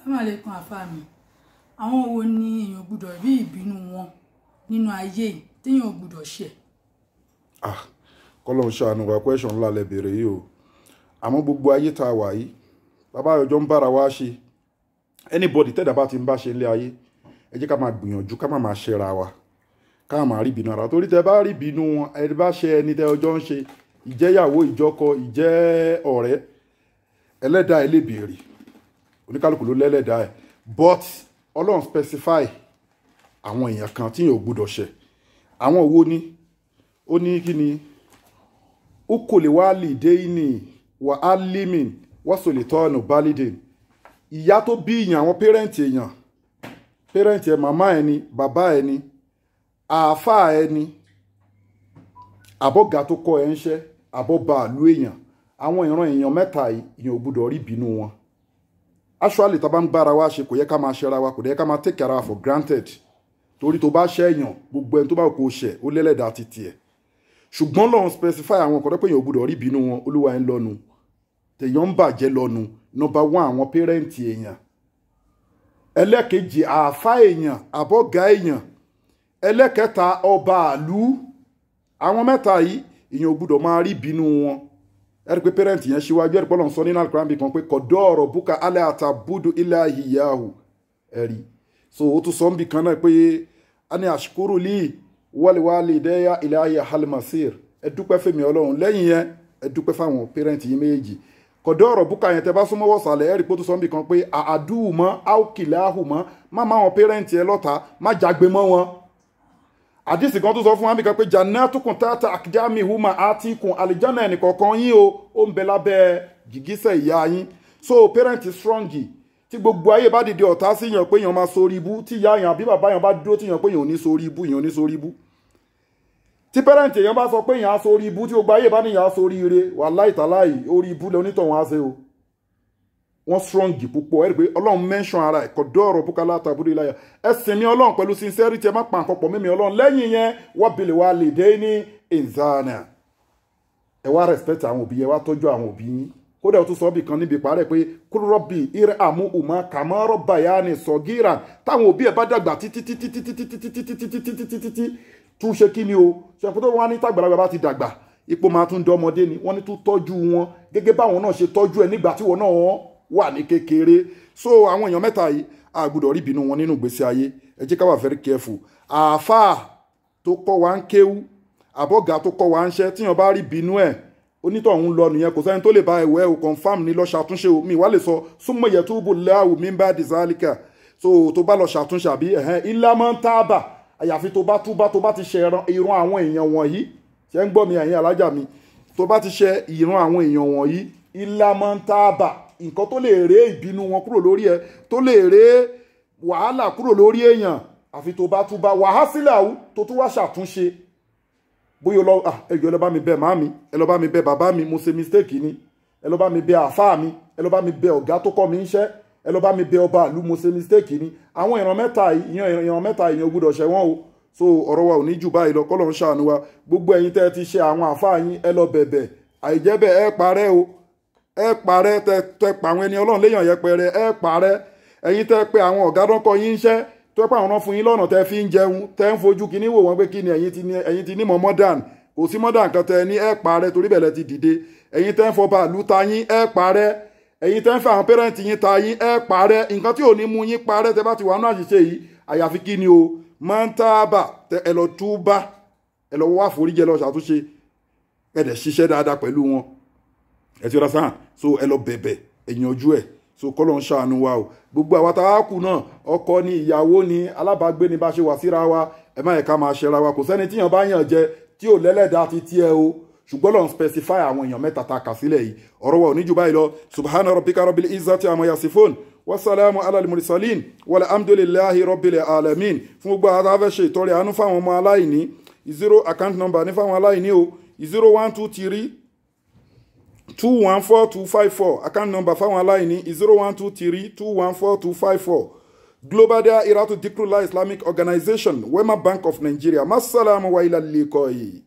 Assalamu alaikum àfáà mi. Àwọn wo ni èèyàn gbọ́dọ̀ rí ìbínú wọn nínú ayé yìí téèyàn ò gbọ́dọ̀ ṣẹ̀? Ah, kọ́lọ́n ṣàánú wa, question ńlá lẹ bèrè yìí o. Àmọ́ gbogbo ayé tá a wà yìí, bàbá àjọ ń bára wa ṣe. Anybody tẹ́dà bá ti ń bá ṣe ilé ayé, ẹ jẹ́ ká máa gbìyànjú ká má máa ṣẹra wa, ká máa rí ìbínú ara. Torí tẹ bá rí ìbínú wọn, ẹ bá ṣe ẹni tẹ ọjọ́ ń ṣe, ìjẹ́yàwó, ìjọkọ, ìjẹ́ ọ̀rẹ́, ẹlẹ́dàá ẹ lè béèrè. Oníkálukú ló lẹ́lẹ́dàá ẹ̀. But Ọlọ́run specify àwọn èèyàn kan tí èèyàn ò gbọ́dọ̀ ṣẹ̀. Àwọn wo ni? Ó ní kí ni? Ukuli wali deini wa alimin wasolitọ́ọ̀nù balidin. Ìyá tó bí èèyàn, àwọn parent èèyàn, parent ẹ̀, màmá ẹni, bàbá ẹni, àáfàá ẹni, àbọ̀gà tó kọ́ ẹ ń ṣẹ́, àbọ̀bà àlú èèyàn. Àwọn ìran èèyàn mẹ́ta yìí, èèyàn ò gbọ́dọ̀ rí ìbínú wọn. Actually, tá a bá ń bára wa ṣe, kò yẹ ká máa ṣẹra wa, kò yẹ ká máa take ara wa for granted. Torí tó bá ṣẹ̀ èèyàn, gbogbo ẹni tó bá kó ṣẹ̀, ó lẹ́lẹ́dàá ti tiẹ̀. Ṣùgbọ́n Ọlọ́run specify àwọn kan tó pé èèyàn ò gbọ́dọ̀ rí ìbínú wọn, olúwa ẹ̀ ń lọ́nu. Tèèyàn ń bàjẹ́ lọ́nu. Number one, àwọn parent èèyàn. Ẹlẹ́kejì, àáfà èèyàn, àbọ̀gá èèyàn. Ẹlẹ́kẹta, ọba àlú. Àwọn mẹ́ta yìí, èèyàn ò gbọ́dọ̀ máa rí ìbínú wọn. Ẹ rí pé parent yẹn ṣíwájú, ẹ rí pé Ọlọ́run sọ nínú Al-Qur'an bí kan pé kọ̀dọ̀ ọ̀rọ̀ búkà alẹ́ àtàbùdù ilẹ̀ àhìyáhù. Ẹ rí. So ó tún sọ ń bì kan náà pé a ní àṣukúrú lì wàlíwàlí dẹ́yà ilẹ̀ ayé halimasir. Ẹ dúpẹ́ fèmí Ọlọ́run. Lẹ́yìn yẹn, ẹ dúpẹ́ fáwọn parent yìí méjì. Kọ̀dọ̀ ọ̀rọ̀ búkà yẹn tẹ bá súnmọ́ wọ̀sàlẹ̀, ẹ rí pé ó tún sọ ń bì kan pé àdúùmọ́ áùkìláhùmọ́, má má wọn parent ẹ lọ́ta, má jágbe mọ́ wọn. Àdìsí kan tó sọ fún wa nìkan pé jannatukum tata akdami huma atikum, àlìjánà ẹnìkọ̀ọ̀kan yín o, ó ń bẹ lábẹ́ gìgísẹ̀ ìyá yín. So parent strong, tí gbogbo ayé bá dìde ọ̀tá sí yàn pé yàn máa sórí ibú, tí ìyá yàn àbí bàbá yàn bá dúró tí yàn pé yàn ò ní sórí ibú, yàn ò ní sórí ibú. Tí parent yàn bá sọ pé yàn á sórí ibú, tí gbogbo ayé bá ní yàn á sórí ire, wàláì tàláì orí ibú lẹ onítọ̀hún á ṣe o. Wọ́n strong púpọ̀. Ẹ rí pé Ọlọ́run mention ara ẹ̀, kọ̀dọ̀ ọ̀rọ̀ búkálá tàbúrò ìlàyà. Ẹ sìn mí Ọlọ́run pẹ̀lú sincerity, ẹ má pa nǹkan pọ̀ mímí Ọlọ́run. Lẹ́yìn yẹn, wabili walidaini ihsana. Ẹ wá respect àwọn òbí, ẹ wá tọ́jú àwọn òbí yín. Kódà ó tún sọ bí kan níbi ìparẹ́ pé kúrọ́bì ìrẹ́ àmú ùmá kàmọ́rọ́ bàyá ni sọ̀gíra. Táwọn òbí ẹ bá dàgbà títí títí títí títí títí títí títí títí tí tún ṣe kí ni o? Ṣe pé tó wọ́n á ní tàgbàlagbà bá ti dàgbà, ipò máa tún dọ́mọdé ni. Wọ́n ní tún tọ́jú wọn gẹ́gẹ́ báwọn náà ṣe tọ́jú ẹ nígbà tí wọn náà wà ní kékeré. So àwọn èèyàn mẹ́ta yìí, a gbọ́dọ̀ rí ìbínú wọn nínú ìgbésí ayé. Ẹ jẹ́ ká wà very careful. Àáfàá tó kọ́ wa ń kéwú, àbọ̀gà tó kọ́ wa ń ṣẹ́, tíyàn bá rí ìbínú ẹ̀, onítọ̀hún lọ nìyẹn. Kò sẹ́ni tó lè bá ẹ̀wẹ́ o, confam ní lọ ṣàtúnṣe o. Mi wá lè sọ súnmọ́ yẹ túbù láwù mí bá dìsálíkà. So tó bá lọ ṣàtúnṣe àbí ẹ̀hẹ́n ilá máa ń tábà, àyàfi tó bá túbá, tó bá ti ṣe ìran àwọn èèyàn wọ̀nyí. Ṣé ń gbọ́ mi ẹ̀yin alájà mi? Tó bá ti ṣe ìran àwọn èèyàn wọ̀nyí, ilá máa ń tábà, nǹkan tó lè ré ìbínú wọn kúrò lórí ẹ, tó lè ré wàhálà kúrò lórí èèyàn, àfi tó bá túbá wàhásílàwù tó tún wá ṣàtúnṣe. Bóyá lọ, ẹ jọ̀ọ́, ẹ lọ bá mi bẹ̀ màmí, ẹ lọ bá mi bẹ̀ bàbá mi, mo ṣe mistake ni. Ẹ lọ bá mi bẹ̀ àfáà mi, ẹ lọ bá mi bẹ̀ ọ̀gá tó kọ́ mi ń ṣẹ́, ẹ lọ bá mi bẹ̀ ọba ìlú, mo ṣe mistake ni. Àwọn ìran mẹ́ta yìí, ìran mẹ́ta yìí ò gbọ́dọ̀ ṣẹ̀ wọ́n o. So ọ̀rọ̀ wa ò ní jù báyìí lọ, k'Ọlọ́run ṣàánú wa. Gbogbo ẹ̀yin tẹ́ ẹ ti ṣe àwọn àfáà yín, ẹ lọ bẹ̀bẹ̀. Àìjẹ́ bẹ́ẹ̀, ẹ parẹ́ o. Ẹ parẹ́. Tẹ pa àwọn ẹni Ọlọ́run léèyàn yẹpẹrẹ, ẹ parẹ́. Ẹ̀yin tẹ́ pé àwọn ọ̀gá dọ́kọ̀ yín ń ṣẹ́, tó pé àwọn náà fún yín lọ́nà tẹ́ fi ń jẹun, tẹ́ ń fojú kíní wò wọ́n pé kí ni ẹ̀yin ti ní mọ̀ modern, kò sí modern kan tẹ́ ní, ẹ parẹ́, torí bẹ̀rẹ̀ ti dìde. Ẹ̀yin tẹ́ ń fọba ìlú ta yín, ẹ parẹ́. Ẹ̀yin tẹ́ ń fẹ́ àwọn parent yín ta yín, ẹ parẹ́. Nǹkan tí ò ní mú yín parẹ́ tẹ́ bá ti wà nínú àṣìṣe yìí, àyàfi kí ni o? Máa ń tábà, ẹ lọ túbá, ẹ lọ wá àforíjì, ẹ lọ ṣàtúnṣe, ẹ dẹ̀ ṣiṣẹ́ dáadáa pẹ̀lú wọn. Ẹ ti rà sáà. So ẹ lọ bẹ̀bẹ̀, ẹ yanjú ẹ̀. So k'Ọlọ́run ṣàánú wa o. Gbogbo àwa tá a kù náà, ọkọ ni, ìyàwó ni, alábàágbé ni, bá ṣe wà síra wa, ẹ má yẹ ká máa ṣẹra wa. Kò sẹ́ni tíyàn bá yàn jẹ tí ò lẹ́lẹ́dàá ti tiẹ̀ o. Ṣùgbọ́n Ọlọ́run specify àwọn èèyàn mẹ́ta tá a kà sílẹ̀ yìí. Ọ̀rọ̀ wa ò ní jù báyìí lọ. Subhana rabbika rabbil izzati amma yasifun, wasalamu ala al-mursalin, walhamdulillahi rabbil alamin. Fún gbogbo àwọn tá a fẹ́ ṣe ìtọrẹ àánú fáwọn ọmọ aláìní, 0 account number ní fáwọn aláìní o, 0123214254. Account number fáwọn aláìní, 0123214254. Global Dahiratu Dhikrlahi Islamic Organization, Wema Bank of Nigeria. Masalamu wa ila liqai.